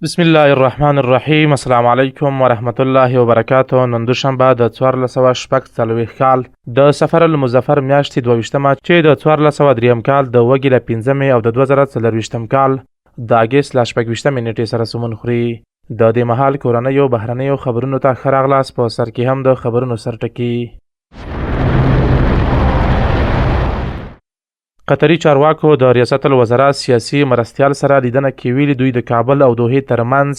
بسم الله الرحمن الرحیم. السلام علیکم ورحمت الله وبرکاته. نن دوشنبه د 1446 کال د صفر المظفر میاشتې 22مه چې د 1403 کال د وږي له 15مې او د 2024 کال د اګست له 26مې نیټې سره سمون خوري. د دې مهال کورنیو بهرنیو خبرونو ته ښه راغلاست. په سر کې هم د خبرونو سرټکي. قطري چارواکو د ریاست الوزرا سیاسي مرستیال سره لیدنه کې ویلي، دوی د کابل او دوحې ترمنځ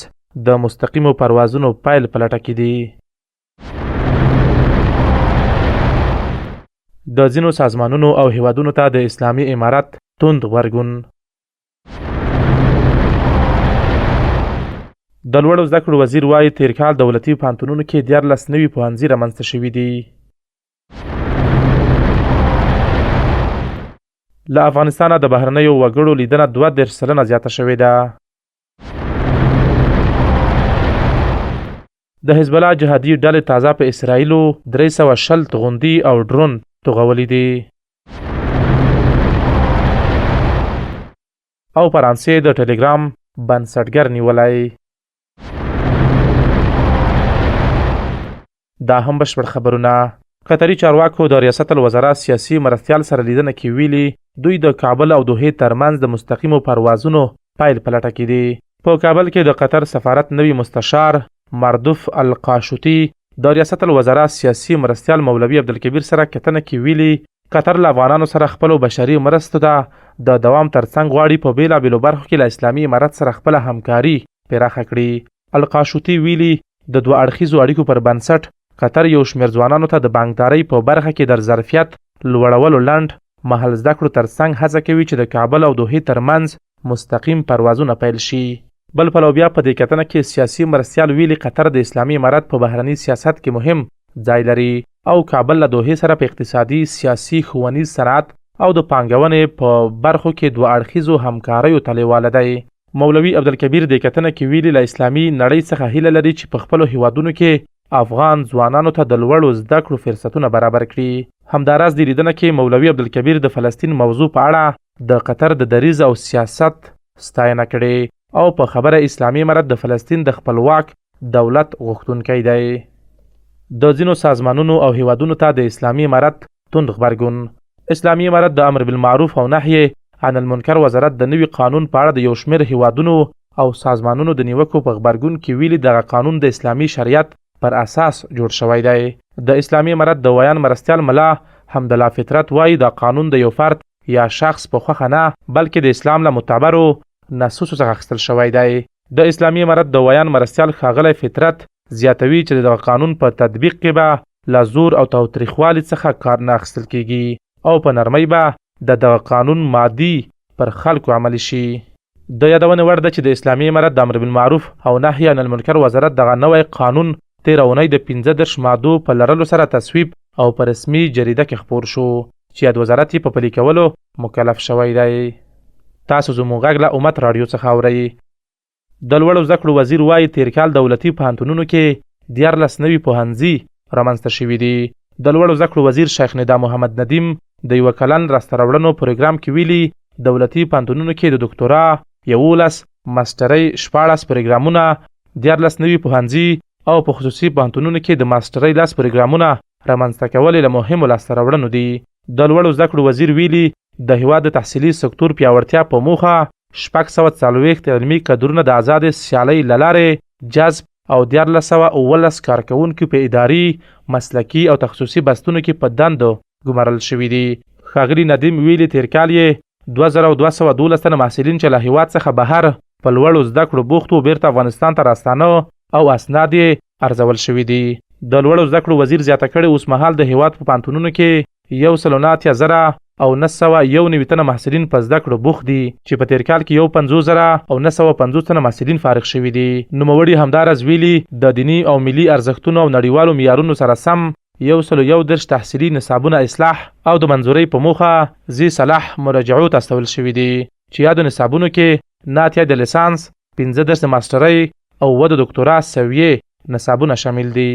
د مستقیمو پروازونو پیل په لټه کې دي. د ځینو سازمانونو او هیوادونو ته د اسلامي امارت توند غبرګون. د لوړو زده کړو وزیر وايي، تېر کال دولتي پوهنتونونو کې 13 نوي پوهنځي رامنځته شوي دي. له افغانستانه د بهرنیو وګړو لیدنه 32% زیاته شوې ده. د حزب الله جهادي ډلې تازه په اسراییلو 320 توغندي او ډرون توغولي دي. او فرانسې د ټلګرام بنسټګر نیولی. دا هم بشپړ خبرونه. قطري چارواکو د ریاست الوزرا سیاسي مرستیال سره لیدنه کې ویلي، دوی د کابل او دوحې ترمنځ د مستقیمو پروازونو پیل په لټه کې دي. په کابل کې د قطر سفارت نوي مستشار مردوف القاشوتي د ریاست الوزرا سیاسي مرستیال مولوي عبدالکبیر سره کتنه کې ویلي، قطر له افغانانو سره خپلو بشري مرستو ته د دوام ترڅنګ غواړي په بېلابېلو برخو کې له اسلامي امارت سره خپله همکاري پراخه کړي. القاشوتي ویلي، د دوه اړخیزو اړیکو پر بنسټ قطر یو شمېر ځوانانو ته د بانکدارۍ په برخه کې د ظرفیت لوړولو لنډ مهال زده کړو ترڅنګ هڅه کوي چې د کابل او دوحې ترمنځ مستقیم پروازونه پیل شي. بل پلو بیا په دې کتنه کې سیاسي مرستیال ویلي، قطر د اسلامي امارت په بهرني سیاست کې مهم ځای لري او کابل له دوحې سره په اقتصادي، سیاسي، ښوونیز، صنعت او د پانګونې په برخو کې دوه اړخیزو همکاریو ته لېواله دی. مولوي عبدالکبیر دې کتنه کې ویلي، له اسلامي نړۍ څخه هیله لري چې په خپلو هیوادونو کې افغان ځوانانو ته د لوړو زده کړو فرصتونه برابر کړي. همداراز دې لیدنه کې مولوي عبدالکبیر د فلسطین موضوع په اړه د قطر د دریځ او سیاست ستاینه کړې او په خبره اسلامي امارت د فلسطین د خپلواک دولت غوښتونکی دی. د ځینو سازمانونو او هیوادونو ته د اسلامي امارت توند غبرګون. اسلامي امارت د امر بالمعروف او نهی عن المنکر وزارت د نوي قانون په اړه د یو شمېر هیوادونو او سازمانونو د نیوکو په غبرګون کې ویلي، دغه قانون د اسلامي شریعت پر اساس جوړ شوی دی. د اسلامي امارت د ویاند مرستیال ملا حمدالله فطرت وايي، دا قانون د یو فرد یا شخص په خوښه نه، بلکې د اسلام له معتبرو نصوصو څخه اخیستل شوی دی. د اسلامي امارت د ویاند مرستیال ښاغلی فطرت زیاتوي چې د دغه قانون په تطبیق کې به له زور او تاوتریخوالي څخه کار نه اخیستل کېږي او په نرمۍ به د دغه قانون مادي پر خلکو عملي شي. د یادونې وړ ده چې د اسلامي امارت د امر بالمعروف او نهی عن المنکر وزارت دغه نوی قانون تېره اونۍ د 35 مادو په لرلو سره تصویب او په رسمي جریده کې خپور شو چې یاد وزارت یې په پلي کولو مکلف شوی دی. تاسو زموږ غږ له امت راډیو څخه اورئ. د لوړو زده کړو وزیر وايي، تېر کال دولتي پوهنتونونو کې 13 نوي پوهنځي رامنځته شوي دي. د لوړو زده کړو وزیر شیخ ندا محمد ندیم د یوه کلن لاسته راوړنو پروګرام کې ویلي، دولتي پوهنتونونو کې د دوکتورا 11، ماسټرۍ 16 پروګرامونه، 13 نوي پوهنځي او په خصوصي پوهنتونونو کې د ماسټرۍ 10 پروګرامونه رامنځته کول یې له مهمو لاسته راوړنو دي. د لوړو زده کړو وزیر ویلي، د هېواد د تحصیلي سکتور پیاوړتیا په موخه 640 علمي کدرونه د ازادې سیالۍ له لارې جذب او 1317 کارکوونکي په اداري، مسلکي او تخصصي بستونو کې په دندو ګمارل شوي دي. ښاغلي ندیم ویلي، تېر کال یې 2212 تنه محصلین چې له هېواد څخه بهر په لوړو زده کړو بوخت وو، بېرته افغانستان ته راستانه او اسناد یې ارزول شوي دي. د لوړو زده کړو وزیر زیاته کړې، اوسمهال د هېواد په پوهنتونونو کې 189,991 تنه محصلین په زده کړو بوخت دي چې په تېر کال کې 51,950 تنه محصلین فارغ شوي دي. نوموړي همداراز ویلي، د دیني او ملي ارزښتونو او نړیوالو معیارونو سره سم 131 تحصیلي نصابونه اصلاح او د منظورۍ په موخه ذي صلاح مراجعو ته استول شوي دي چې یادو نصابونو کې 89 د لیسانس، 35 د ماسټرۍ او 7 د دوکتورا سویې نصابونه شامل دي.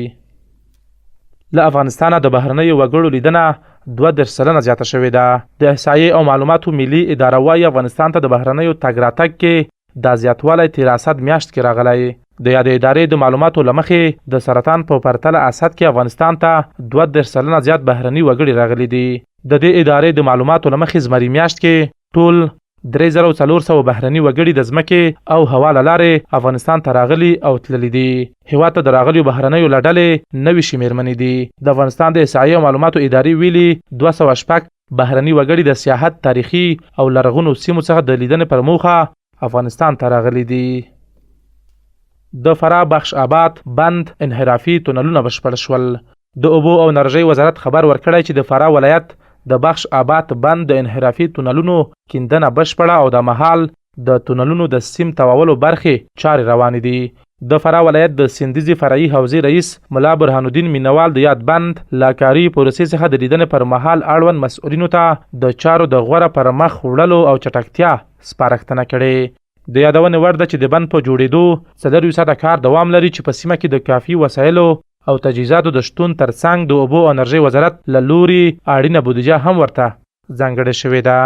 له افغانستانه د بهرنیو وګړو لیدنه 32% زیاته شوې ده. د احصایې او معلوماتو ملي اداره وايي، افغانستان ته د بهرنیو تګ راتګ کې دا زیاتوالی تېر اسد میاشت کې راغلی. د یادې ادارې د معلوماتو له مخې، د سرطان په پرتله اسد کې افغانستان ته 32% زیات بهرني وګړي راغلي دي. د دې ادارې د معلوماتو له مخې، زمري میاشت کې ټول 3400 بهرني وګړي د ځمکې او هوا له لارې افغانستان ته راغلي او تللي دي. هېواد ته د راغلیو بهرنیو له ډلې 90 مېرمنې دي. د افغانستان د احصایې او معلوماتو ادارې ویلي، 206 بهرني وګړي د سیاحت، تاریخي او لرغونو سیمو څخه د لیدنې پر موخه افغانستان ته راغلي دي. د فراه بخش آباد بند انحرافي تونلونه بشپړ شول. د اوبو او انرژۍ وزارت خبر ورکړی چې د فراه ولایت د بخش آباد بند د انحرافي تونلونو کیندنه بشپړه او دا مهال د تونلونو د سیم تاوولو برخې چارې روانې دي. د فراه ولایت د سیندیزې فرعي حوزې رئیس ملا برهان الدین مینوال د یاد بند له کاري پروسې څخه د لیدنې پر مهال اړوند مسؤلینو ته د چارو د غوره پر مخ وړلو او چټکتیا سپارښتنه کړې. د یادونې وړ ده چې د بند په جوړېدو 24 ساعته کار دوام لري چې په سیمه کې د کافي وسایلو او تجهیزاتو د شتون ترڅنګ د اوبو او انرژۍ وزارت له لوري اړینه بودیجه هم ورته ځانګړې شوې ده.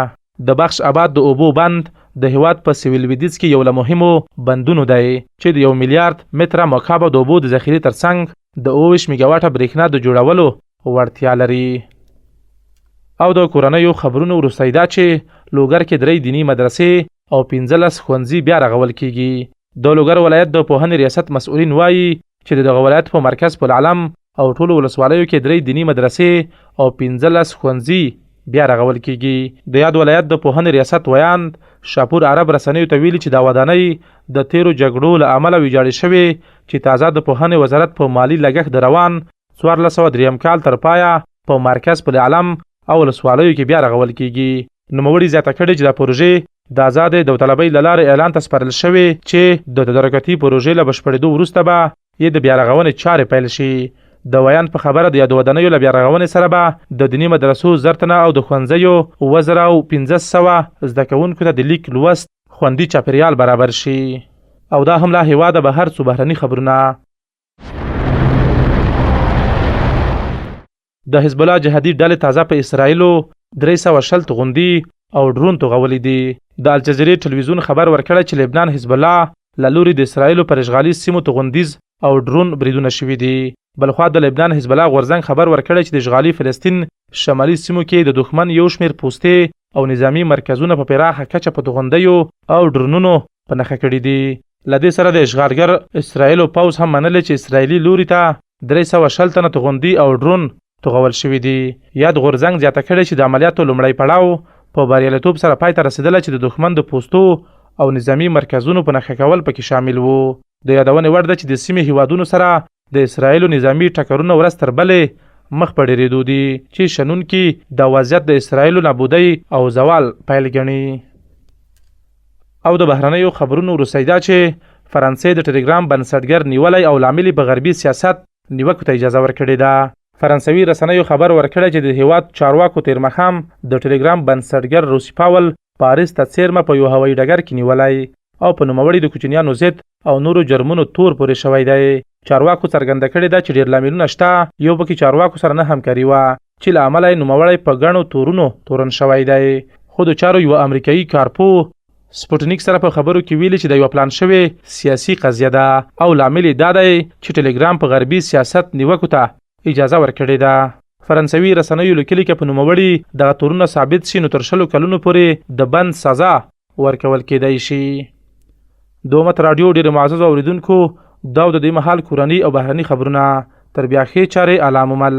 د بخش اباد د اوبو بند د هېواد په سویل لویدیځ کې یو له مهمو بندونو دی چې د یو میلیارد متره مکعبه د اوبو د ذخیرې ترڅنګ د 27 میګاواټه برېښنا د جوړولو وړتیا لري. او د کورنیو خبرونو وروستی دا چې لوګر کې درې دیني مدرسې او 15 ښوونځي بیا رغول کیږي. د لوګر ولایت د پوهنې ریاست مسؤلین وایي چې د دغه ولایت په مرکز پل علم او ټولو ولسوالیو کې درې دیني مدرسې او 15 ښوونځي بیا رغول کیږي. د یاد ولایت د پوهنې ریاست ویاند شاپور عرب رسنیو ته ویلي چې دا ودانۍ د تیرو جګړو له امله ویجاړې شوې چې تازه د پوهنې وزارت په مالي لګښت د روان 1403 کال تر پایه په مرکز پل علم او ولسوالیو کې بیا رغول کیږي. نوموړي زیاته کړې چې دا پروژې د ازادې داوطلبۍ له لارې اعلان ته سپارل شوې چې د تدارکاتي پروژې له بشپړېدو وروسته به یې د بیارغونې چارې پیل شي. د ویاند په خبره، د یادو ودانیو له بیارغونې سره به د دیني مدرسو 1000 تنه او د ښوونځیو 7500 زده کوونکو ته د لیک لوست خوندي چاپېریال برابر شي. او دا هم له هېواده بهر څو بهرني خبرونه. د حزب الله جهادي ډلې تازه په اسراییلو 320 توغندي او ډرون توغولي دي. د الجزیرې ټلویزیون خبر ورکړی چې لبنان حزب الله له لوري د اسراییلو پر اشغالي سیمو توغندیز او ډرون بریدونه شوي دي. بلخوا د لبنان حزب الله غورځنګ خبر ورکړی چې د اشغالي فلسطین شمالي سیمو کې د دښمن یو شمېر پوستې او نظامي مرکزونه په پراخه کچه په توغندیو او ډرونونو په نښه کړي دي. له دې سره د اشغالګر اسراییلو پوځ هم منلې چې اسراییلي لوري ته 320 تنه توغندي او ډرون توغول شوي دي. یاد غورځنګ زیاته کړې چې د عملیاتو لومړی پړاو په بریالیتوب سره پای ته رسېدلی چې د دښمن د پوستو او نظامي مرکزونو په نښه کول پکې شامل وو. د یادونې وړ ده چې د سیمې هیوادونو سره د اسراییلو نظامي ټکرونه ورځ تر بلې مخ په ډېرېدو دي چې شنونکي دا وضعیت د اسراییلو نابودۍ او زوال پیل ګڼي. او د بهرنیو خبرونو وروستی دا چې فرانسې د ټلګرام بنسټګر نیولی او لامل یې په غربي سیاست نیوکو ته اجازه ورکړې ده. فرانسوي رسنیو خبر ورکړی چې د هیواد چارواکو تېر ماښام د ټلګرام بنسټګر روسي پاول پاریس ته څېرمه په یو هوایي ډګر کې نیولی او په نوموړي د کوچنیانو ضد او نورو جرمونو تور پورې شوی دی. چارواکو څرګنده کړې ده چې ډېر لاملونه شته، یو پکې چارواکو سره نه همکاري وه چې له امله یې نوموړی په ګڼو تورونو تورن شوی دی. خو د چارو یوه امریکایي کارپوه سپوتنیک سره په خبرو کې ویلي چې دا یوه پلان شوې سیاسي قضیه ده او لامل یې دا دی چې ټلګرام په غربي سیاست نیوکو ته اجازه ورکړې ده. فرانسوي رسنیو لیکلي که په نوموړي دغه تورونه ثابت شي نو تر 20 کلونو پورې د بند سزا ورکول کېدای شي. د امت راډیو ډېرو معززو اورېدونکو دا او د دې مهال کورني او بهرني خبرونه. تر بیا ښې چارې، الله مو مل.